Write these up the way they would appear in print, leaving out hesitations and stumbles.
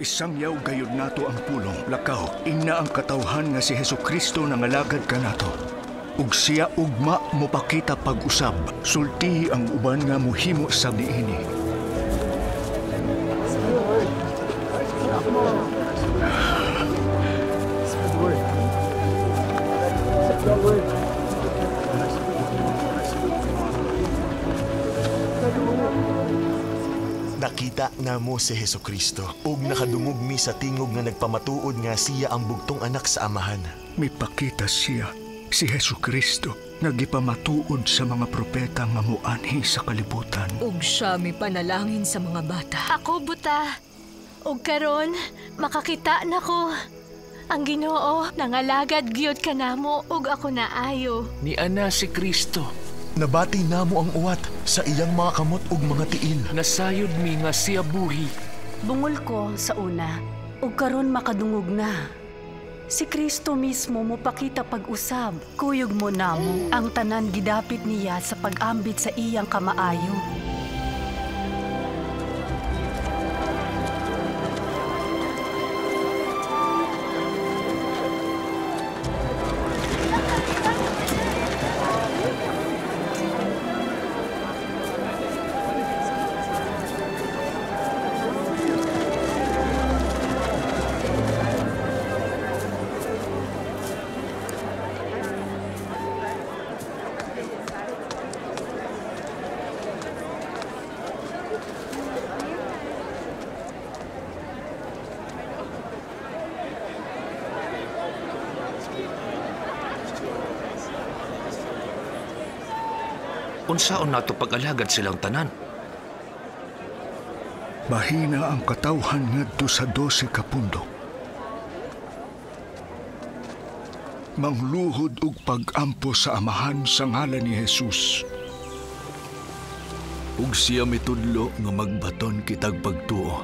Isangyaw gayud nato ang pulong, lakaw, ingna ang katawhan nga si Hesukristo nangalagad kanato. Ug siya ugma mopakita pag-usab, sultihi ang uban nga mohimo sab niini. Nakita namo si Hesukristo ug nakadungog mi sa tingog nga nagpamatuod nga siya ang bugtong anak sa Amahan. Mipakita siya si Hesukristo nga gipamatuod sa mga propeta nga moanhi sa kalibutan. Ug siya mipanalangin sa mga bata. Ako buta, ug karon makakita nako. Ang Ginoo nangalagad gyud kanamo ug ako naayo. Ni ana si Kristo. Nabati namo ang uwat sa iyang mga kamot ug mga tiil. Nasayod mi nga siya buhi. Bungol ko sa una, ug karon makadungog na. Si Kristo mismo mopakita pag-usab. Kuyog mo namo ang tanan gidapit niya sa pag-ambit sa iyang kamaayo. Unsaon nato pag-alagad silang tanan? Mahina ang katawhan ngadto sa 12 ka pundok. Mangluhod og pag-ampo sa Amahan sa ngalan ni Jesus. Ug siya mitudlo nga magbaton kitag pagtuo.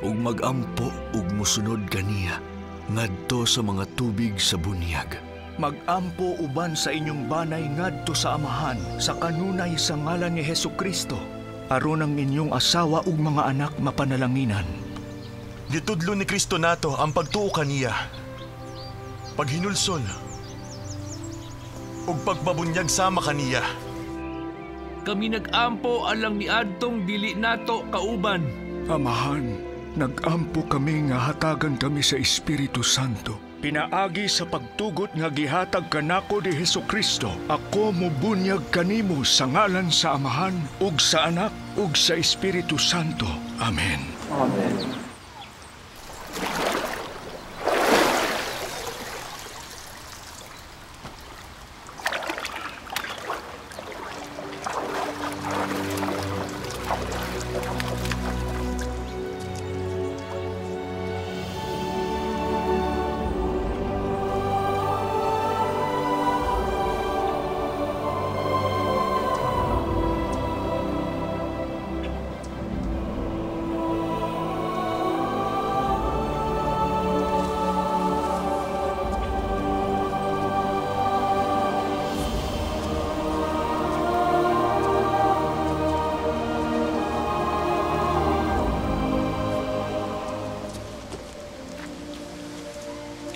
Ug magampo ug mosunod kaniya ngadto sa mga tubig sa bunyag. Magampo uban sa inyong banay ngadto sa Amahan sa kanunay sa ngalan ni Hesukristo aron ang inyong asawa ug mga anak mapanalanginan. Gitudlo ni Kristo nato ang pagtuo kaniya, paghinulsol ug pagpabunyag sama kaniya. Kami nagampo alang niadtong dili nato kauban. Amahan, nagampo kami nga hatagan kami sa Espiritu Santo. Pinaagi sa pagtugot nga gihatag kanako ni Hesukristo, ako mobunyag kanimo sa ngalan sa Amahan ug sa Anak ug sa Espiritu Santo. Amen. Amen.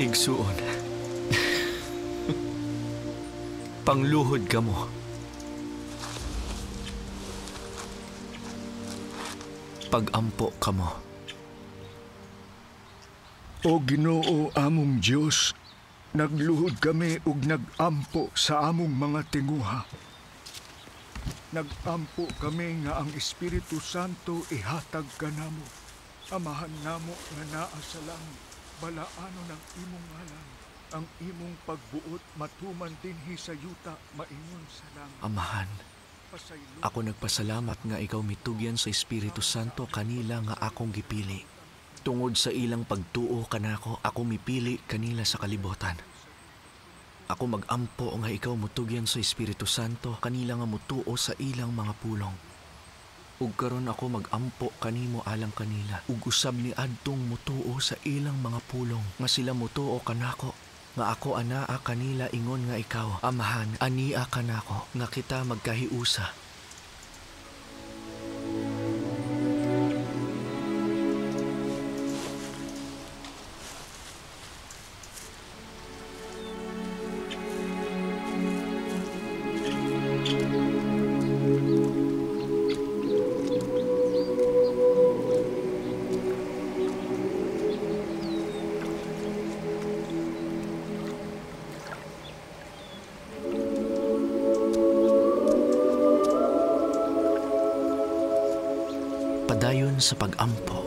Igsuon. Pangluhod ka mo. Pagampo ka mo. O Ginoo among Dios, nagluhod kami ug nagampo sa among mga tinguha. Nagampo kami nga ang Espiritu Santo ihatag kanamo. Amahan namo nga naa sa langit. Balaano ng imong ngalan, ang imong pagbuot matuman dinhi sa yuta maingon sa langit. Amahan, ako nagpasalamat nga ikaw mitugyan sa Espiritu Santo kanila nga akong gipili. Tungod sa ilang pagtuo kanako, ako mipili kanila sa kalibutan. Ako magampo nga ikaw mutugyan sa Espiritu Santo kanila nga mutuo sa ilang mga pulong. Ug karon ako magampo kanimo alang kanila. Ug usab ni adtong mutuo sa ilang mga pulong nga sila mutuo kanako, nga ako anaa kanila ingon nga ikaw, Amahan, ania kanako, nga kita magkahiusa. padayon sa pagampo.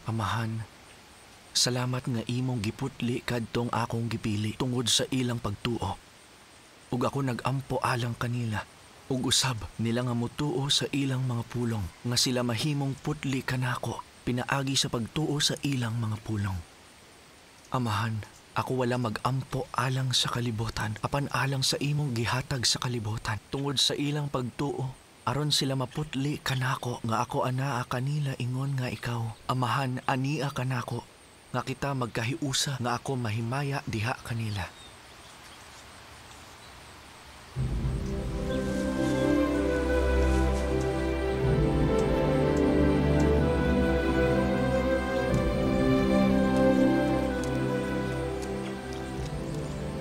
Amahan, salamat nga imong giputli kadtong akong gipili tungod sa ilang pagtuo. Ug ako nagampo alang kanila, ug usab nila nga motuo sa ilang mga pulong, nga sila mahimong putli kanako pinaagi sa pagtuo sa ilang mga pulong. Amahan, ako wala magampo alang sa kalibutan, apan alang sa imong gihatag sa kalibutan tungod sa ilang pagtuo, aron sila maputli kanako nga ako anaa kanila ingon nga ikaw. Amahan, ania kanako nga kita magkahiusa nga ako mahimaya diha kanila.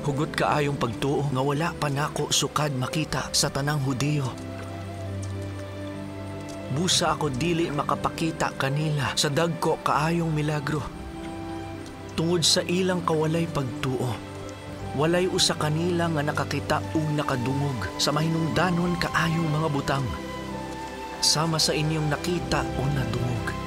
Hugot kaayong pagtuo nga wala pa nako sukad makita sa tanang Hudiyo. Busa ako dili makapakita kanila sa dagko kaayong milagro. Tungod sa ilang kawalay pagtuo, walay usa kanila nga nakakita ug nakadungog sa mahinungdanon kaayong mga butang, sama sa inyong nakita o nadungog.